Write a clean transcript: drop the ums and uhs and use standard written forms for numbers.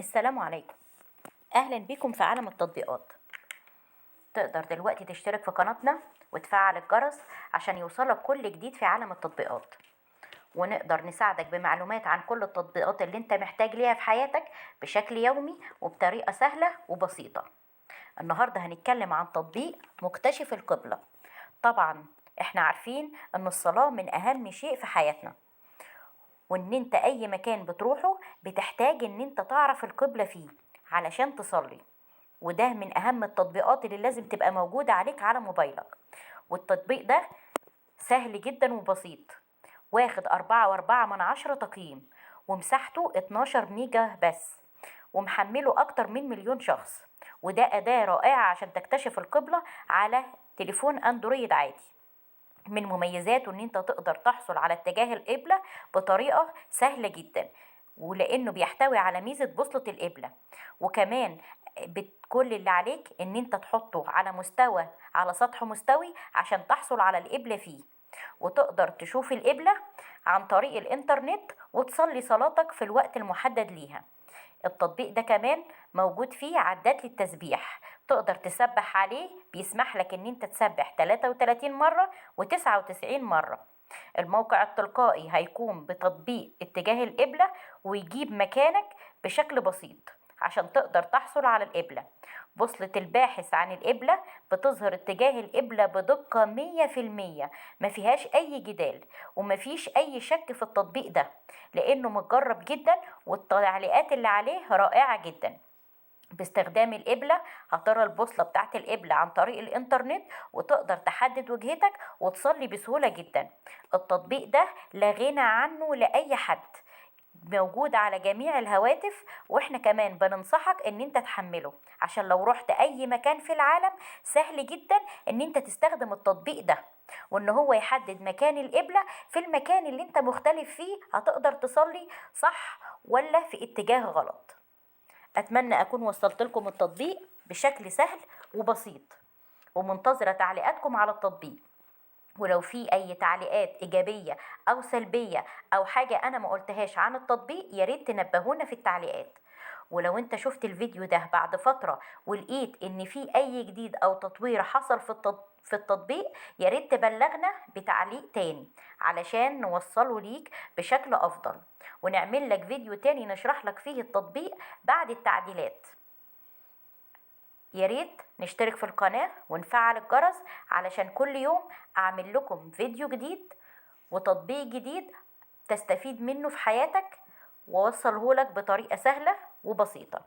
السلام عليكم، اهلا بكم في عالم التطبيقات. تقدر دلوقتي تشترك في قناتنا وتفعل الجرس عشان يوصلك كل جديد في عالم التطبيقات، ونقدر نساعدك بمعلومات عن كل التطبيقات اللي انت محتاج ليها في حياتك بشكل يومي وبطريقة سهلة وبسيطة. النهاردة هنتكلم عن تطبيق مكتشف القبلة. طبعا احنا عارفين ان الصلاة من اهم شيء في حياتنا، وان انت اي مكان بتروحه بتحتاج ان انت تعرف القبلة فيه علشان تصلي، وده من اهم التطبيقات اللي لازم تبقى موجودة عليك على موبايلك. والتطبيق ده سهل جدا وبسيط، واخد 4.4 تقييم، ومساحته 12 ميجا بس، ومحمله اكتر من 1,000,000 شخص. وده اداة رائعة عشان تكتشف القبلة على تليفون اندرويد عادي. من مميزاته ان انت تقدر تحصل على اتجاه القبلة بطريقة سهلة جدا، ولانه بيحتوي على ميزة بوصلة القبلة. وكمان كل اللي عليك ان انت تحطه على سطح مستوي عشان تحصل على القبلة فيه، وتقدر تشوف القبلة عن طريق الانترنت وتصلي صلاتك في الوقت المحدد ليها. التطبيق ده كمان موجود فيه عداد للتسبيح تقدر تسبح عليه، بيسمح لك ان انت تسبح 33 مرة و99 مرة. الموقع التلقائي هيقوم بتطبيق اتجاه القبلة ويجيب مكانك بشكل بسيط عشان تقدر تحصل على القبلة. بوصلة الباحث عن القبلة بتظهر اتجاه القبلة بدقة 100%، ما فيهاش أي جدال وما فيش أي شك في التطبيق ده، لأنه متجرب جدا والتعليقات اللي عليه رائعة جدا. باستخدام القبلة هترى البوصلة بتاعت القبلة عن طريق الإنترنت وتقدر تحدد وجهتك وتصلي بسهولة جدا. التطبيق ده لا غنى عنه لأي حد، موجود على جميع الهواتف، واحنا كمان بننصحك ان انت تحمله عشان لو رحت اي مكان في العالم سهل جدا ان انت تستخدم التطبيق ده، وان هو يحدد مكان القبلة في المكان اللي انت مختلف فيه، هتقدر تصلي صح ولا في اتجاه غلط. اتمنى اكون وصلت لكم التطبيق بشكل سهل وبسيط، ومنتظرة تعليقاتكم على التطبيق. ولو في اي تعليقات ايجابية او سلبية او حاجة انا ما قلتهاش عن التطبيق يا ريت تنبهونا في التعليقات. ولو انت شفت الفيديو ده بعد فترة ولقيت ان في اي جديد او تطوير حصل في التطبيق يا ريت تبلغنا بتعليق تاني علشان نوصله ليك بشكل افضل، ونعمل لك فيديو تاني نشرح لك فيه التطبيق بعد التعديلات. يا ريت نشترك في القناة ونفعل الجرس علشان كل يوم اعمل لكم فيديو جديد وتطبيق جديد تستفيد منه في حياتك، ووصله لك بطريقة سهلة وبسيطة.